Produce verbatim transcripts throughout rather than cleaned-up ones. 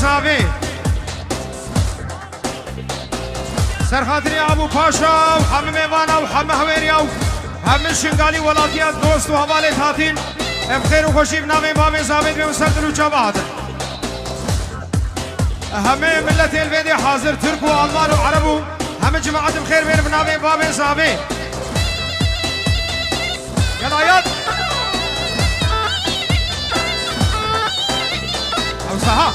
Navê Serxatî Ebû Paşa û hemî mêvana û hemî hewêriya û hemî Şingalî welatiya dost û hevalê hatin. Em xêr û xweşî bi navê bavê zavê dibê û ser dil û çava hatin. Hemî milletê li vê dê hazir, Tirk û Alman û Ereb û hemî cemaet bi xêr bên bi navê bavê zavê. Gel ayat. Ew saha.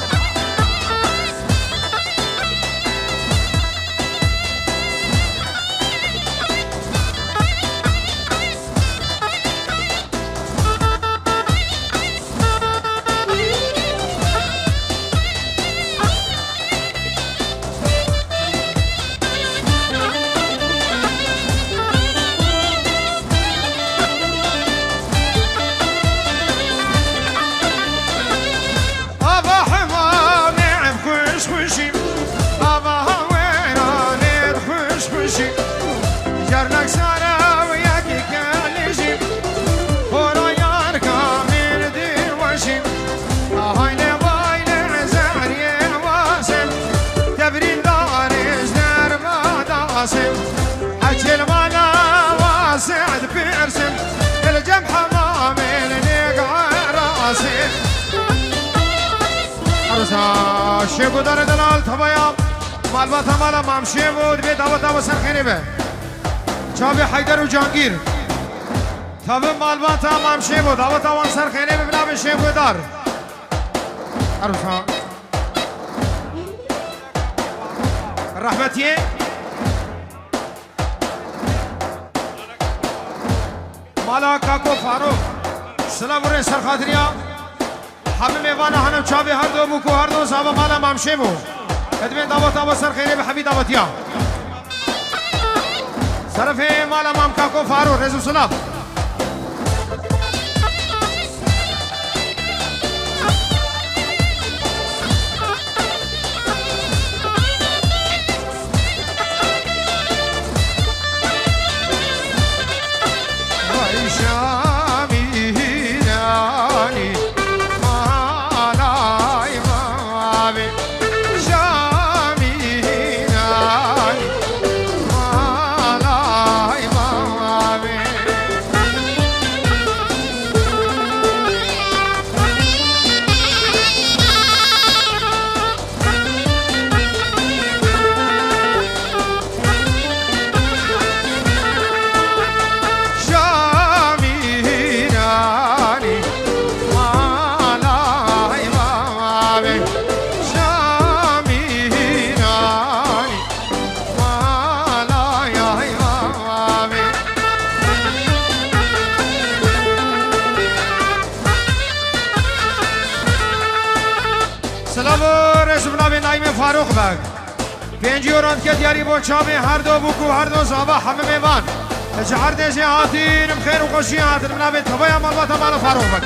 Ava hemamê em xweş xweşî, ava haweranê xweş xweşî. Carnak sara û yekî kelî jî, xora yar kamîr di weşî. Hayne vayne zehriyê wasê, devrîn darê ji derma dasê. Ecêl mala wasê dipirsim, li cem hemamê li nêg erasê. Arsa Şêxgodar delal tavaya malbata mala Mam Şêxo dibê daweta we ser xêrê be. Çavê Heyder û Cangîr. Tavê malbata Mam Şêxo, daweta wan ser xêrê be, bi navê Şêxgodar. Arsa. Rehmetiyê. Mala Kako Faruk. Silav û rê serxatiriya. Hemî mêvana hene çavê her do bûk û her do zava mala Mam Şêxo. Edmên daweta we ser xêrê bi hemî dawetiya. Serefê mala Mam Kako Faruk, rêz û silav. Silav û rêz bi navê Naîmê Farûq Beg. Pêncî euro dike diyarî bo çavê her do bûk û her do zava hemî mêvan. Ji her dê jê hatin, bi xêr û xweşî hatin. Bi navê tevaya malbata mala Farûq Beg.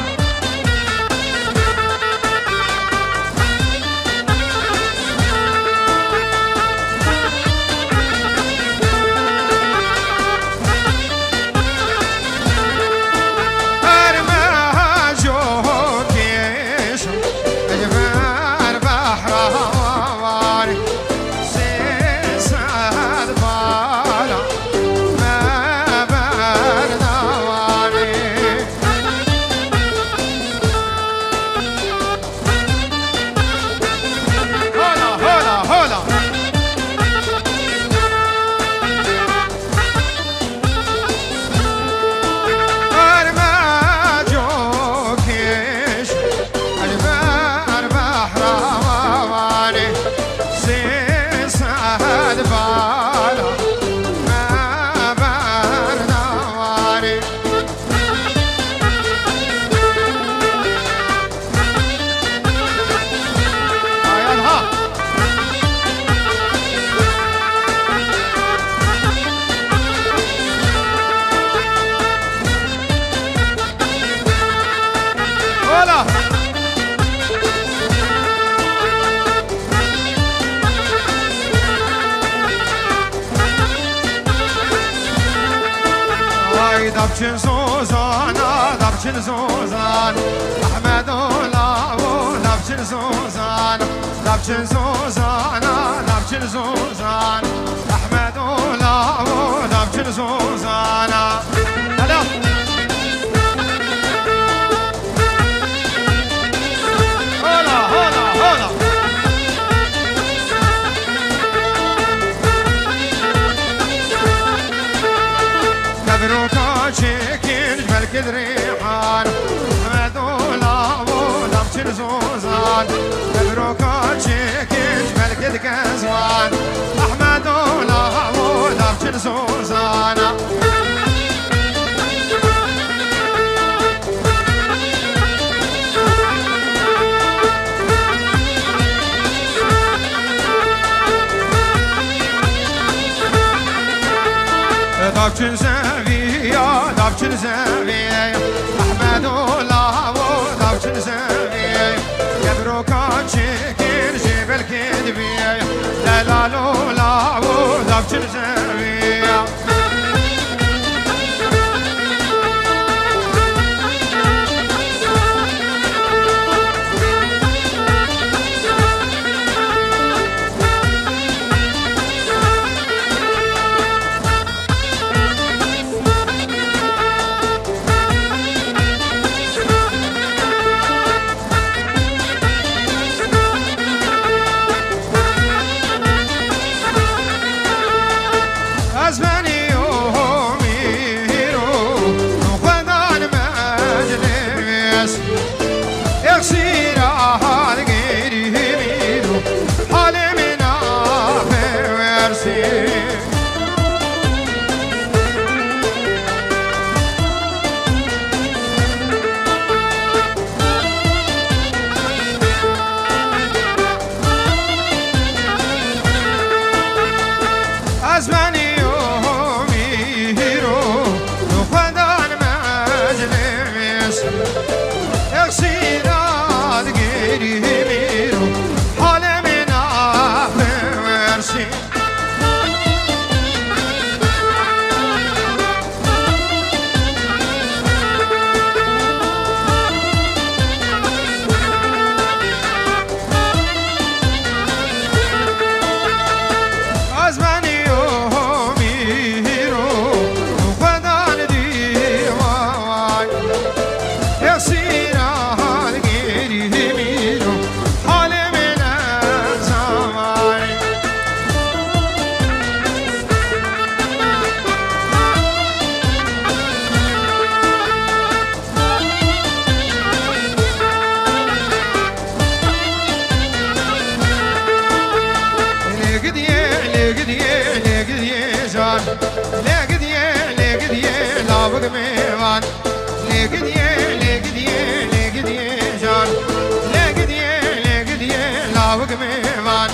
Ay, dapçin zozan, a, dapçin zozan. Ahmedo lawo, dapçin Çil zozan, dav çil zozana, dav çil zozan. Ehmedo lawo, dav çil zozana. Hala. Hola, hola, hola. Kevroka çekin ji belkê dirê. Har, me dola wo dav çil zozan. Evroka çekinç belkê dike ziwan. Ahmedo la wo dav çil zozana. Dav çil zeviya, dav çil zeviya. Ehmedo lawo dav çil zeviya. Kevroka çekin jê belkê diviya. Delalo lawo dav çil zeviya. Ez benî o mîro, xwedan meclis. Exîra hal gêrî mîro, halê min apewersî. Ez benî o mîro, xwedan meclis. Exîra digêrî mîro, halê min apewersî. Ez benî o mîro, xwedan dîway. Exîra hal gêrî mîro, halê min erzavay. Lê gidiye, lê gidiye, lê gidiye can. Lê gidiye, lê gidiye, lawik mêvan. Lê gidiye, lê gidiye, lê gidiye can. Lê gidiye, lê gidiye, lawik mêvan.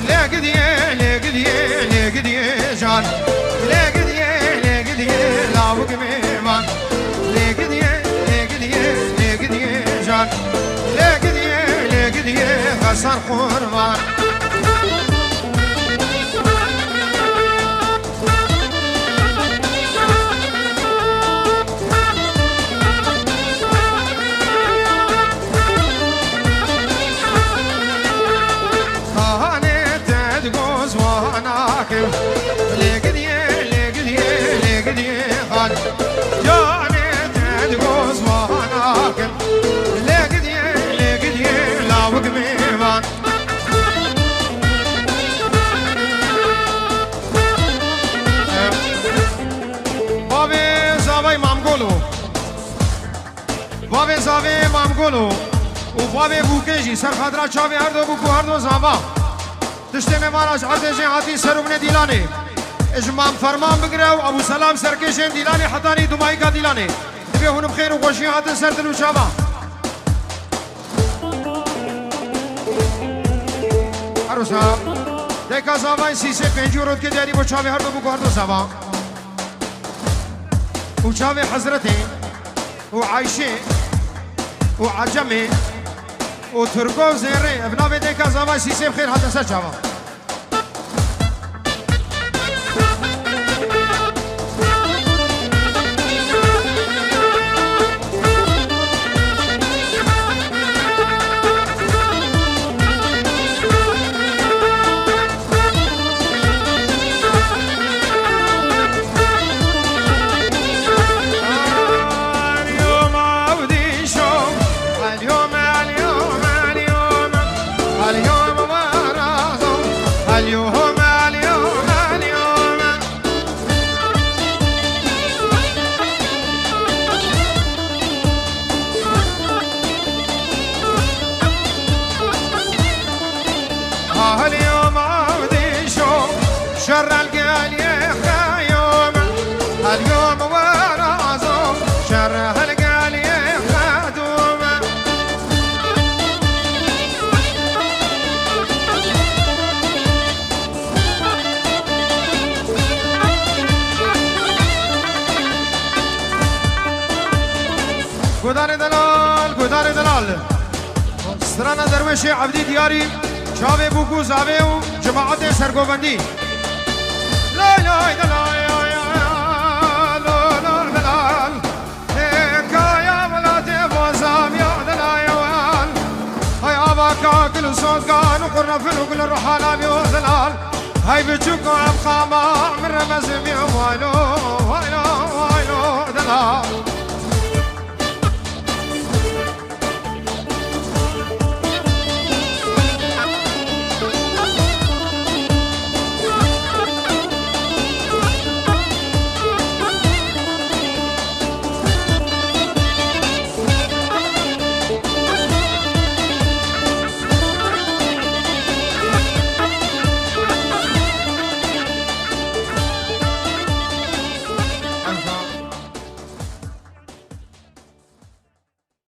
Lê gidiye, lê gidiye, lê gidiye can. Lê gidiye, lê gidiye, lawik mêvan. Lê gidiye, lê gidiye, lê gidiye can. Lê gidiye, lê gidiye, Xesan qurban. Hanê te digo zwana kim. Lê gidiye, lê gidiye, lê gidiye xan. Canê te digo zwana kim. Lê gidiye, lê gidiye, lawik mêvan. Bavê zavay Mamgolo. Bavê zavê Mamgolo û bavê Bûkê jî ser xatira çavê herdo bûk û herdo zava. Tiştê me vana ji erdê jê hatî ser û binê Dîlanê. Ji Mam ferman bigire û Ebû Selam serkêşên Dîlanê hetanî Dumayîka Dîlanê. Divê hûn bi xêr û xweşî hatin ser dil û çava. Her wisa deka zavayê sîsê pêncî û rotke diyarî bo çavê herdo bûk û herdo zava. Û çavê Hezretê û Ayşê û Ecemê û Turgov Zêrê, ev navê dêka zava Sîsê bi xêr hate ser çava. اليوم عودي شو، اليوم، اليوم، اليوم، اليوم ورازو، اليوم، اليوم، اليوم. ها اليوم عودي شو، شر القال يا خيوم. اليوم ورازو، شر القال يا خدوم. Gudarê delal, gudarê delal. Strana derwêşê Evdî Diyarî, çavê bûk û zavê û cemaetê sergovendî. Lay lay delal, lay lay delal. Ê kaya welatê bozam ya delal. Hay ava kakil û sotkan û qurnefil û gul ruhala yo delal. Hay biçûk û ev qama min remezim ya waylo, waylo, waylo delal.